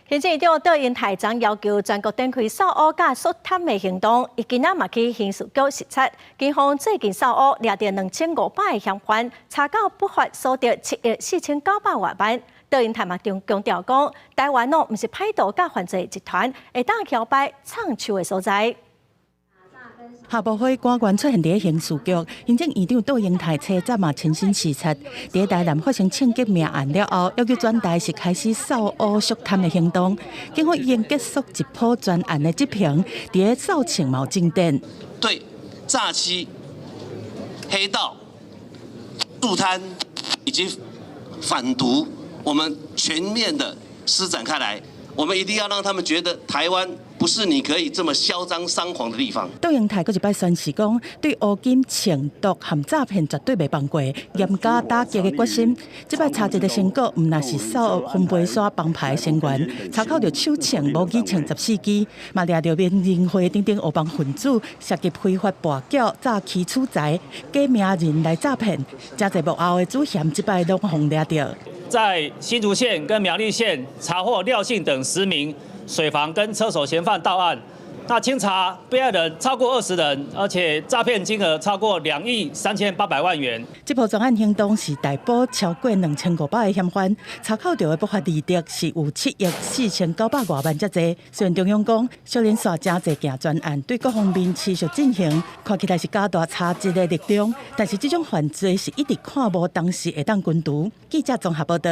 行政院長卓榮泰昨要求全國展開掃烏佮肅貪的行動，伊今仔嘛去刑事局視察，警方最近掃烏掠著2500个嫌犯，查到不法所得7億4900外萬。卓榮泰嘛強調講，台灣哦毋是歹徒佮犯罪集團會當搖擺藏手的所在。下晡會官員出現佇刑事局，行政院長卓榮泰初早嘛親身視察。佇台南發生槍擊命案了後，要求全台是開始掃烏肅貪的行動。警方已經結束一波專案的執行，佇掃清嘛有進展。對詐欺、黑道、肅貪以及反毒，我們全面的施展開來，我們一定要讓他們覺得台灣不是你可以這麼囂張張狂的地方。卓榮泰閣一擺宣示講，對烏金、槍毒和詐騙絕對袂放過，嚴加打擊的決心。這擺查一个成果，毋但是掃分貝沙幫派成員，查扣著手槍、模擬槍14支，嘛掠著免人會等等黑幫分子，涉及非法跋筊、詐欺取財、假名人來詐騙，誠濟幕後的主嫌，這擺攏予掠著。在新竹縣跟苗栗縣查獲廖姓等10名水房跟車手嫌犯到案，那清查被害人超過20人，而且詐騙金額超過2億3800萬元。這波專案行動是逮捕超過2500个嫌犯，查扣著的不法利得是有7億4900外萬遮濟。雖然中央講，小連線誠濟件專案對各方面持續進行，看起來是加大查緝的力量，但是這種犯罪是一直看無當時會當根除。記者綜合報道。